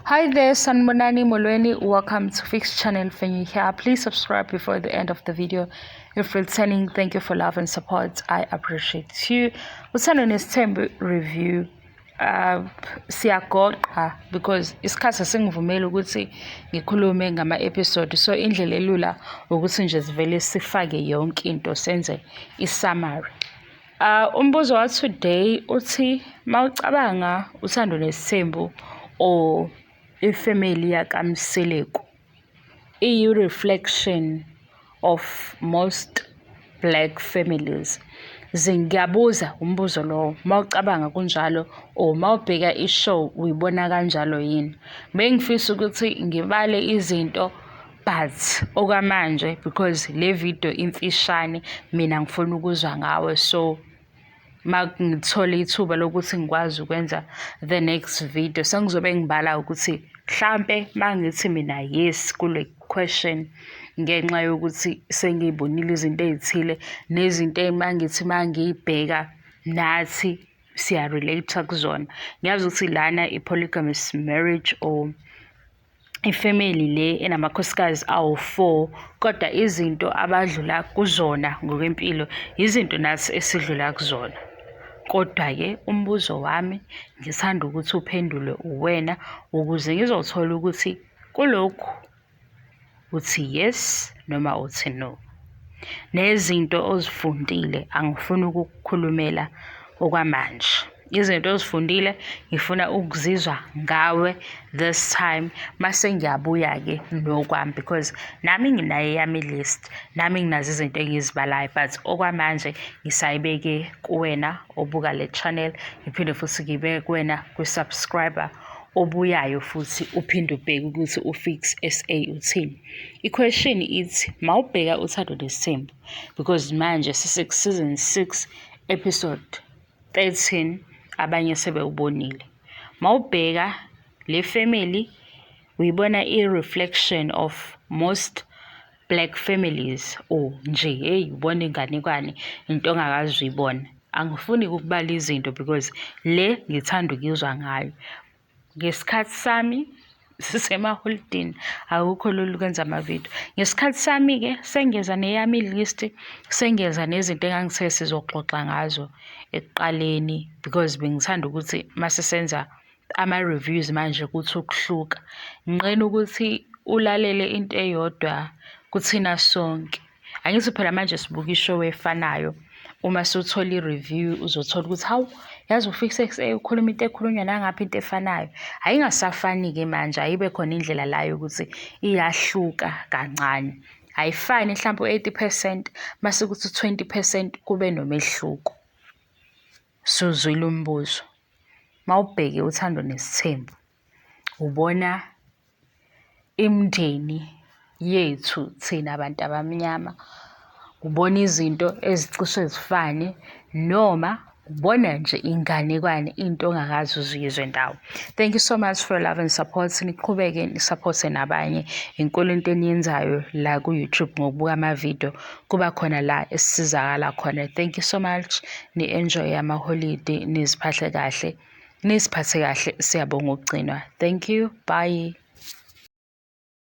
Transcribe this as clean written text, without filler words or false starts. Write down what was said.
Hi there, Sanibonani Molweni. Welcome to Fix Channel. If you're here, please subscribe before the end of the video. If returning, thank you for love and support. I appreciate you. Uthando Nesithembu review. Siyagoqa because isikhathi asingivumeli ukuthi ngikhulume ngama-episode, so indlela elula ukuthi nje sivele sifake yonke into, senze i-summary. Umbuzo wa today uthi, mawucabanga Uthando Nesithembu or ifamily yakaMseleku, iyi-reflection of most black families? Ngiyabuza umbuzo lowo, mawucabanga kunjalo or mawubheka i-show uyibona kanjalo yini? Bengifisa ukuthi ngibale izinto, but okwamanje, because le video imfishane, mina ngifuna ukuzwa ngawe. So makungithola ithuba lokuthi ngikwazi ukwenza the next video, sengizobe ngibala ukuthi mhlampe mangithi mina yes kule question, ngenxa yokuthi sengiyibonile izinto ey'thile nezinto emangithi mangiyibheka nathi siya-relate kuzona. Ngiyazi ukuthi lana i-polygamous marriage or ifamily le enamakhosikazi awu-4, kodwa izinto abadlula kuzona ngokwempilo izinto nathi esidlula kuzona. Kodwa-ke umbuzo wami ngithanda ukuthi uphendule uwena, ukuze ngizothola ukuthi kulokhu uthi yes noma uthi no. Nezinto ozifundile, angifuni ukukukhulumela okwamanje. Izinto ozifundile ngifuna ukuzizwa ngawe this time, mase ngiyabuya-ke nokwami, because nami nginayo eyami list, nami nginazo izinto engizibalayo, but okwamanje ngisayibeke kuwena obuka le channel, ngiphinde futhi ngibeke kuwena kwi-subscriber obuyayo, futhi uphinde ubheke ukuthi uFix SA uthini. I-question ithi, mawubheka Uthando Nesithembu, because manje sise-season 6 episode 13, abanye sebewubonile. Mawubheka le family, uyibona i-reflection of most black families or nje, hey, ubona inganekwane, into ongakaze uyibone? Angifuni ukubala izinto because le ngithanda ukuzwa ngayo. Ngesikhathi sami sisemaholidini, akukho lula ukwenza amavidiyo. Ngesikhathi sami-ke sengeza neyami i-list, sengeza nezinto engangithe sizoxoxa ngazo ekuqaleni, because bengithanda ukuthi mase senza ama-reviews manje kuthi ukuhluka. Nginqena ukuthi ulalele into eyodwa kuthina sonke. Angithi phela manje sibuka i-show efanayo. Uma suthola i-review, uzothola ukuthi, hawu, yazi uFix SA ukhuluma into ekhulunywa nangapha, into efanayo. Ayingasafani-ke manje, ayibe khona indlela la yokuthi iyahluka kancane. Ayifani mhlampe u-80%, mase kuthi u-20% kube nomehluko. Suzwile umbuzo. Mawubheke Uthando Nesithembu, ubona imindeni yethu thina abantu abamnyama, ubona izinto ezicishe zifane, noma ubona nje inganekwane, into ongakaze uzuyizwe ndawo? Thank you so much for love and support. Niqhubeke nisupporte nabanye. Inkulu into eniyenzayo la ku-YouTube ngokubuka amavidiyo, kuba khona la esisizakala khona. Thank you so much. Ni-enjoy amaholidi, niziphathe kahle, niziphathe kahle. Siyabonga ukugcinwa. Thank you, bye.